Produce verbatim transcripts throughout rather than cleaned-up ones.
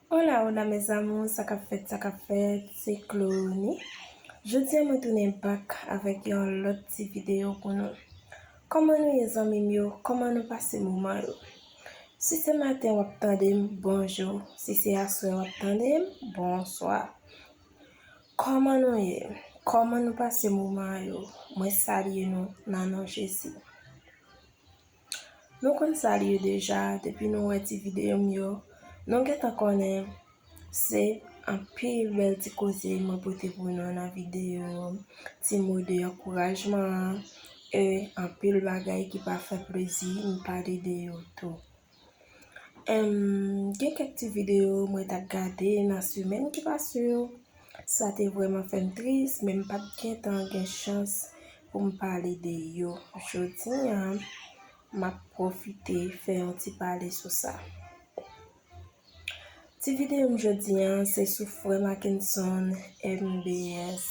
Hola, hola, mes amours, sa k ap fèt, sa k ap fèt, se Clonie. Jodi a, mwen tounen back avèk yon lòt ti videyo pou nou. Kòman nou ye, zanmi m yo? Kòman nou pase moman yo? Si se maten w ap tande m, bonjou. Si se aswè w ap tande m, bonswa. Kòman nou ye? Kòman nou pase moman yo? Mwen salye nou nan non Jezi. Nou konn sa l ye deja, depi nou wè ti videyo m yo, nou gentan konnen se anpil bèl ti koze mwen pote pou nou nan videyo yo, ti mo de ankourajman an, e anpil bagay ki pa fè plezi m pale de yo tou. Em, gen kèk ti videyo mwen t ap gade nan semèn ki pase yo. Sa te vrèman fè m tris, men m pa t gentan gen chans pou m pale de yo. Jodi a, m ap pwofite fè yon ti pale sou sa. Ti videyo m jodi a, se sou frè Mackenson M B S,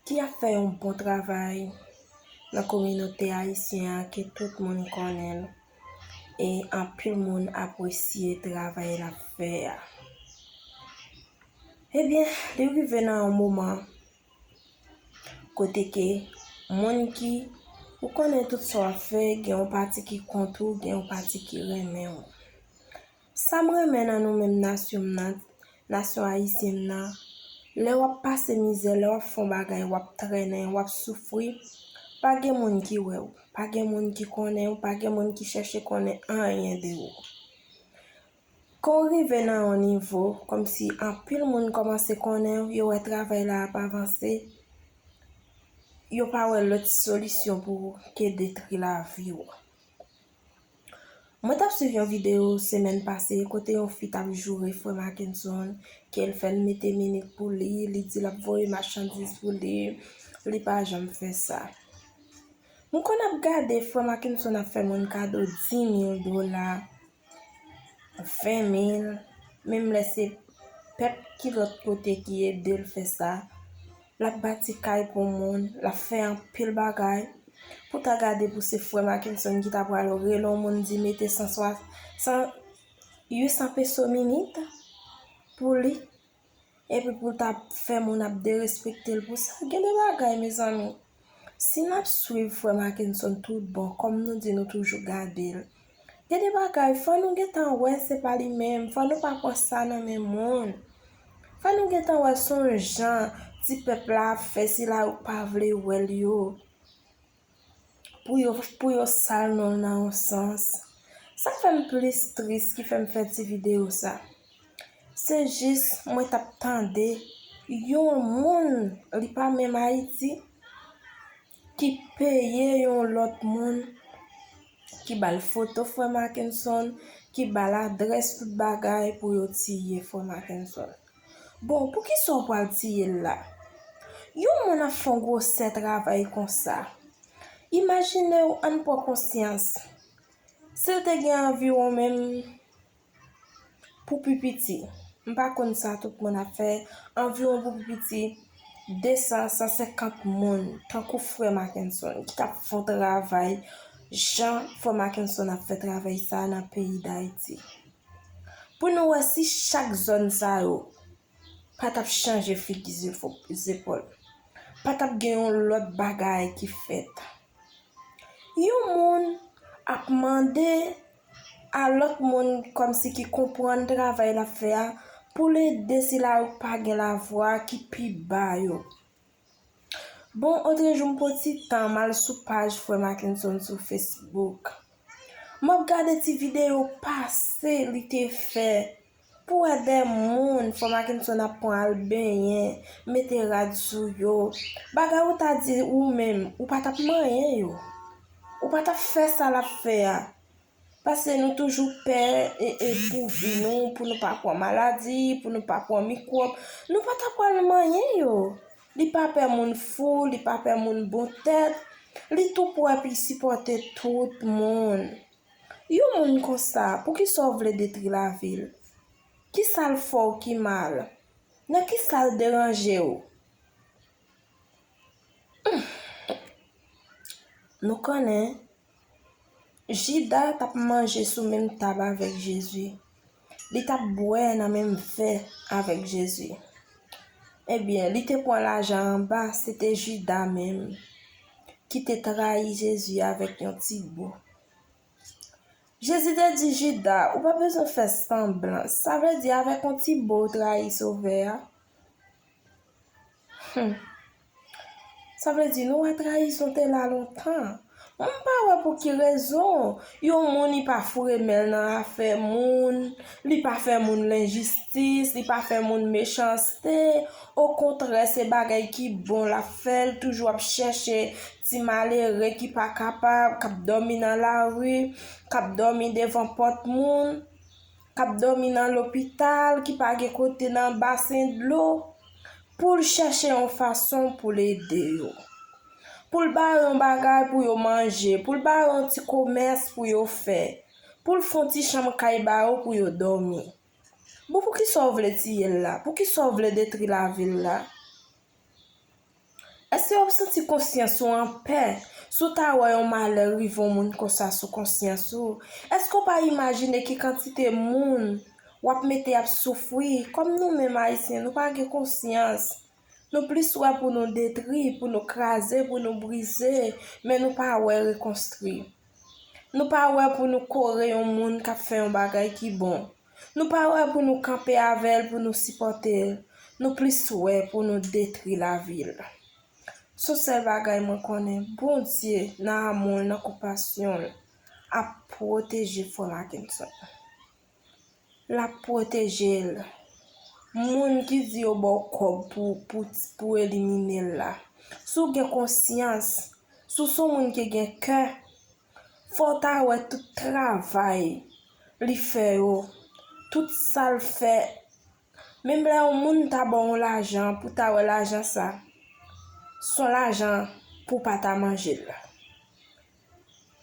ki ap fè yon bon travay nan kominote ayisyen an, ke tout moun konnen l, e anpil moun apresye travay l ap fè a. Ebyen, li rive nan yon moman kote ke moun ki, ou konnen tout sa w ap fè, gen yon pati ki kont ou, gen yon pati ki renmen w. Sa m renmen nan nou menm nasyon m nan, nasyon ayisyen m nan, lè w ap pase mizè, lè w ap fè yon bagay, w ap trennen, w ap soufri, pa gen moun ki wè w, pa gen moun ki konnen w, pa gen moun ki chèche konnen anyen de ou. Kan w rive nan yon nivo, kòmsi anpil moun kòmanse konnen w, yo wè travay la ap avanse, yo pa wè lòt solisyon pou ou ke detri lavi w. Mwen t ap swiv yon videyo semèn pase kote yon fi t ap joure frè Mackenson, ke l fè l mete minit pou li, li di l ap voye machandiz pou li, li pa janm fè sa. M konn ap gade frè Mackenson ap fè moun kado di mil dola, ven mil, menm lè se pèp ki lòt kote ki ede l fè sa. L ap bati kay pou moun, l ap fè anpil bagay. Pou ta gade pou se frè Mackenson ki ta pral rele yon moun di mete san swa, san, uit san peso minit pou li. Epi pou l ta fè moun ap derespekte l pou sa. Gen de bagay, mezanmi. Si n ap swiv frè Mackenson tout bon, kòm nou di nou toujou gade l, gen de bagay, fò nou gentan wè se pa li menm, fò nou pa pran sa nan men moun. Fò nou gentan wè se yon jan ti pèp la ap fè sila yo k pa vle wè l yo. Pou yo, pou yo sal non l nan yon sans. Sa k fè m plis tris ki fè m fè ti videyo sa, se jis mwen t ap tande yon moun, li pa menm Ayiti, ki peye yon lòt moun, ki ba l foto frè Mackenson, ki ba l adrès tout bagay pou yo tiye frè Mackenson. Bon, poukisa w pral tiye l la? Yon moun ap fè yon gwosè travay konsa. Imajine w, ann pran konsyans. Si l te gen anviwon menm pou pi piti, m pa konn sa tout moun ap fè, anviwon pou pi piti de san, san senkant moun, tankou frè Mackenson, ki t ap fè yon travay, jan frè Mackenson ap fè travay sa a nan peyi Dayiti. Pou nou wè si chak zòn sa yo pa t ap chanje figi zefo-, zepòl, pa t ap gen yon lòt bagay ki fèt. Yon moun ap mande a lòt moun kòmsi ki konprann travay l ap fè a pou l ede sila yo k pa gen lavwa, ki pi ba yo. Bon, otrejou m pran ti tan m al sou paj frè Mackenson sou Facebook. M ap gade ti videyo pase li te fè pou wè de moun frè Mackenson ap pran al benyen, mete rad sou yo. Bagay ou ta di ou menm, ou pa t ap manyen yo. Ou pa t ap fè sa l ap fè a. Paske nou toujou pè e, e pou vi nou, pou nou pa pran maladi, pou nou pa pran mikwòb. Nou pa ta pral manyen yo. Li pa pè moun fou, li pa pè moun bon tèt. Li tou prè pou l sipòte tout moun. Yon moun konsa, poukisa w vle detri lavi l? Kisa l fè w ki mal? Nan kisa l deranje w? Nou konnen, Jida t ap manje sou menm tab avèk Jezi. Li t ap bwè nan menm vè avèk Jezi. Ebyen, li te pran lajan anba, se te Jida menm ki te trayi Jezi avèk yon ti bo. Jezi te di Jida, ou pa bezwen fè sanblan. Sa vle di avèk yon ti bo ou trayi Sovè a? Hmm. Sa vle di nou wè trayizon te la lontan. M pa wè pou ki rezon yon moun li pa foure men l nan afè moun, li pa fè moun lenjistis, li pa fè moun mechanste. Okontrè, se bagay ki bon l ap fè, l toujou ap chèche ti malere ki pa kapab, k ap dòmi nan lari, k ap dòmi devan pòt moun, k ap dòmi nan lopital, ki pa gen kote nan basen dlo, pou l chèche yon fason pou l ede yo. Pou l ba yo yon bagay pou yo manje, pou l ba yo yon ti komès pou yo fè, pou l fè yon ti chanm kay ba yo pou yo dòmi. Bon, poukisa w vle tiye l la? Poukisa w vle detwi lavi l la? Èske w ap santi konsyans ou anpè si w ta wè yon malè rive yon moun konsa sou konsyans ou? Èske w pa imajine ki kantite moun w ap mete ap soufri? Kòm nou menm Ayisyen, nou pa gen konsyans. Nou plis wè pou nou detwi, pou nou kraze, pou nou brize, men nou pa wè rekonstwi. Nou pa wè pou nou kore yon moun k ap fè yon bagay ki bon. Nou pa wè pou nou kanpe avè l, pou nou sipòte l. Nou plis wè pou nou detwi lavi l. Se yon sèl bagay mwen konnen, Bondye, nan amou l, nan konpasyon l, ap pwoteje frè Mackenson. L ap pwoteje l. Moun ki di yo ba w kòb pou, pou, pou elimine l la, si w gen konsyans, si w se yon moun ki gen kè, fò w ta wè tout travay li fè yo, tout sa l fè. Menm lè yon moun ta ba w yon lajan pou w ta wè lajan sa, se yon lajan pou w pa ta manje l.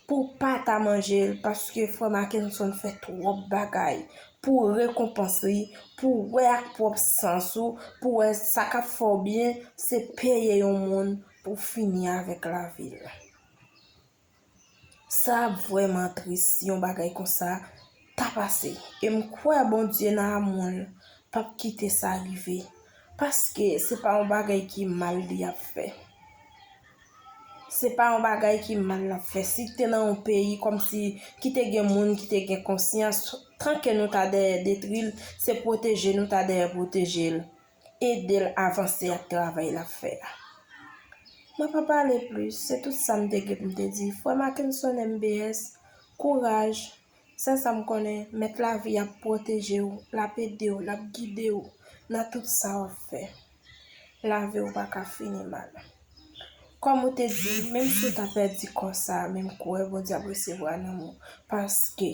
Pou w pa ta manje l, paske frè Mackenson fè twòp bagay pou w rekonpanse li, pou w wè ak pwòp sans ou, pou w wè sa k ap fè w byen, se peye yon moun pou w fini avèk lavi l. Sa ap vrèman tris si yon bagay konsa ta pase. E m kwè Bondye nan amou l p ap kite sa rive. Paske se pa yon bagay ki mal li ap fè. Se pa yon bagay ki mal l ap fè. Si te nan yon peyi kòmsi ki te gen moun ki te gen konsyans, tan ke nou ta dèyè detwi l, se pwoteje nou ta dèyè pwoteje l. Ede l avanse ak travay l ap fè a. Mwen pa pale plis, se tout sa m te gen pou m te di. Frè Mackenson M B S, kouraj. Sèl sa m konnen, Mèt lavi ap pwoteje w, l ap ede w, l ap gide w nan tout sa w ap fè. Lavi w pa ka fini mal. Kòm ou te di, menm si w ta pèdi kò sa a, men m kwè Bondye ap resevwa nanm ou. Paske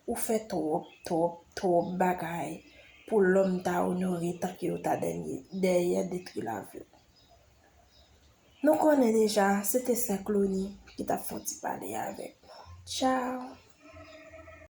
ou fè twòp, twòp, twòp bagay pou lòm ta onore tanke yo ta dènye, dèyè detwi lavi w. Nou konnen deja, se te sè Clonie ki t ap fè yon ti pale avèk nou. Tchaw!